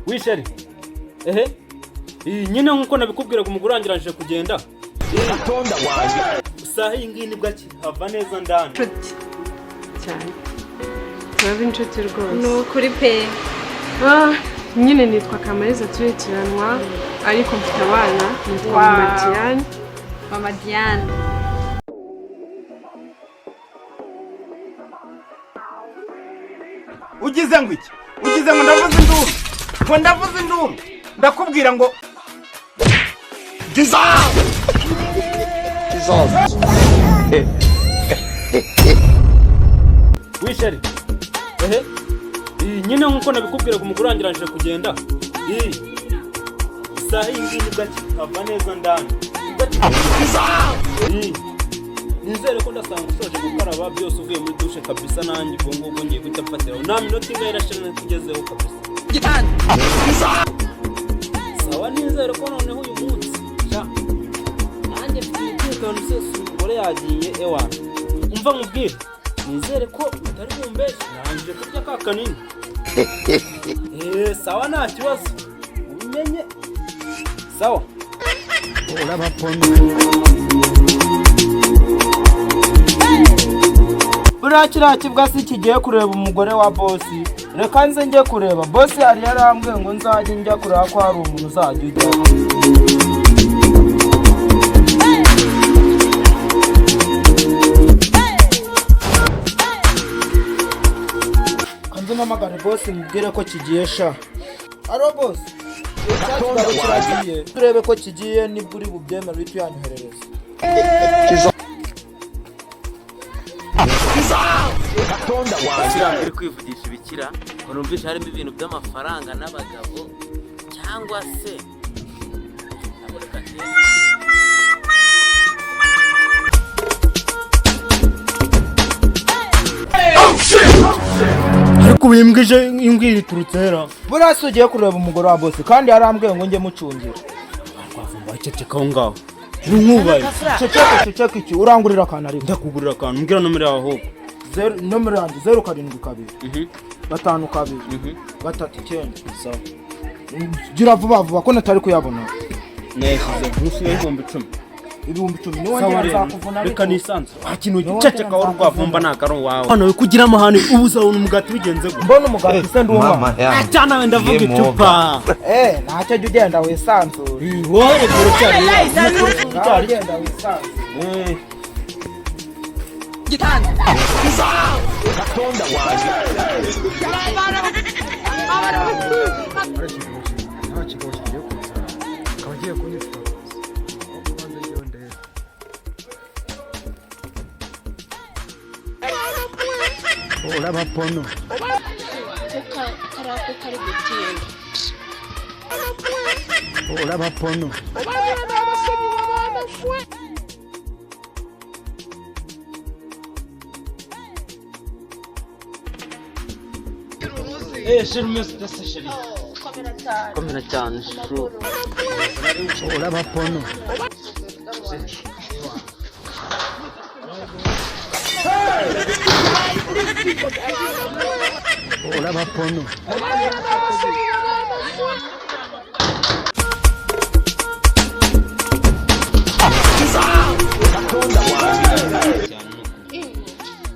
Oui chérie. Ehe. Iyi nyine nkuko nabikubwiraga, umugore wanjye arangije kugenda. Tonda wanjye. Isaha iyi ngiyi nibwo akihava neza ndani. Inshuti cyane, turaba inshuti rwose. Ni ukuri pe. Ah, nyine nitwa Kamariza, turikiranwa, ariko mfite abana, nitwa Wow. Mama Diane. Mama Diane. Ugize ngo iki? Ugize ngo ndavuze induru? Ngo ndavuze induru? Ndakubwira ngo Giza! Jesus! Oui chérie. Ehe. Iyi nyine nkuko nabikubwiraga, umugore wanjye arangije kugenda. Iyi isaha iyi ngiyi nibwo akihava neza ndani. Nibwo akihava. Iyi. Nizere ko ndasanga usoje gukaraba byose, uvuye muri douche kabisa. Nanjye ubwo ngubwo ngiye guhita mfatiraho, nta minota ingahe irashira kugezeho kabisa. Sawa, nizere ko noneho uyu munsi sha nanjye mfite umutekano usesuye, umugore yagiye. Ewa, umva nkubwire, nizere ko utari bumbeshye, narangije kurya ka kanini. Sawa, nta kibazo, ubimenye. Sawa. Buriya kiriya kibwa si kigiye kureba umugore wa boss. Reka nze njye kureba boss, yari yarambwiye ngo nzajye njya kureba ko hari umuntu uzajya ujyayo. Kanze mpamagare boss mubwire ko kigiye sha. Allo boss, cya kigabo kiragiye, turebe ko kigiye, nibwo uri bubyemere uhite uyanyoherereza. Tonda wanjye. Uri kwivugisha ibikira ngo numvishe harimo ibintu by'amafaranga n'abagabo cyangwa se ntabwo? Reka ndebe. Ariko ubu imbwa ije imbwa iturutse hera. Buriya si ugiye kureba umugore wa boss, kandi yarambwiye ngo njye mucungira. Rwavumba, ceceka aho ngaho, nkubaye. Ceceka, ceceka iki? Urangurira akantu ariko. Ndakugurira akantu, mbwira nomero yawe ahubwo. Zeru, nomero yanjye 072 52 39. Sawa. Gira vuba vuba ko natari kuyabona. Nayashyize nkusibe 10,000. 10,000 Sawa. niwongera Rero nzakuvuna. reka Ariko nisanzure nta kintu. Niwongera Ceceka wowe. nzakuvuna. Rwavumba, ntabwo ari uwawe hano kugira amahane, ubu uzabona umugati bigenze gute? Mbona umugati se ndi umwana? Cyane wenda ndavuga icupa. Eh, ntacyo, jya ugenda wisanzure. Wowe uracyari Ngaho ugenda wisanzure. Tonda wanjye. Nta kigabo kigiye kuza akaba agiye kunyitwara aho kubanza njyewe ndebe. Urabapono. Kariya ko kari gutinda. Urabapono. Eh chérie, umeze ute se chérie? Komera cyane. Komera cyane chou. Urabapono. Urabapono. Cyane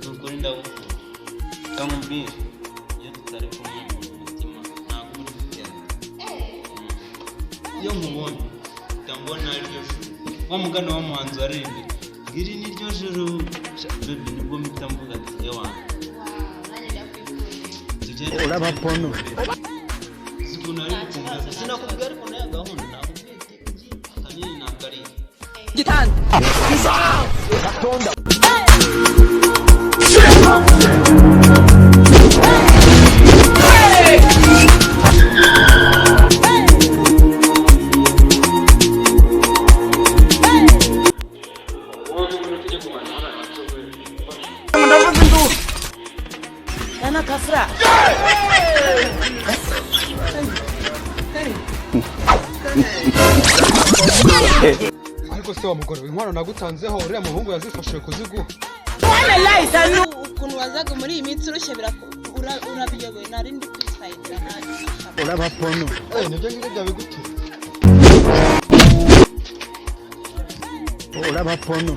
ni ukuri, ndagukunda kamubwire, iyo tutari kumwe mu mutima ntabwo uri gutera. Iyo nkubonye mpita mbona iryo juru, wa mugani wa muhanzi waririmbye ngo iri ni ryo juru. Sha, baby, nibwo mpita mvuga ati ewana tugende. Urabapono. Uzi ukuntu ari gukumbuza, sinakubwiye ariko nayo gahunda nakubwiye ati ngi akanini nakariye. Tonda. Ngo ndavuze induru? Ariko se wa mugore we, inkwano nagutanzeho uriya muhungu yazifashije kuziguha? Ukuntu wazaga muri iyi minsi urushye, urabiyobewe, nari ndi kuri side. Uraba pono. Nibyo ngibyo byabiguteye. Uraba pono.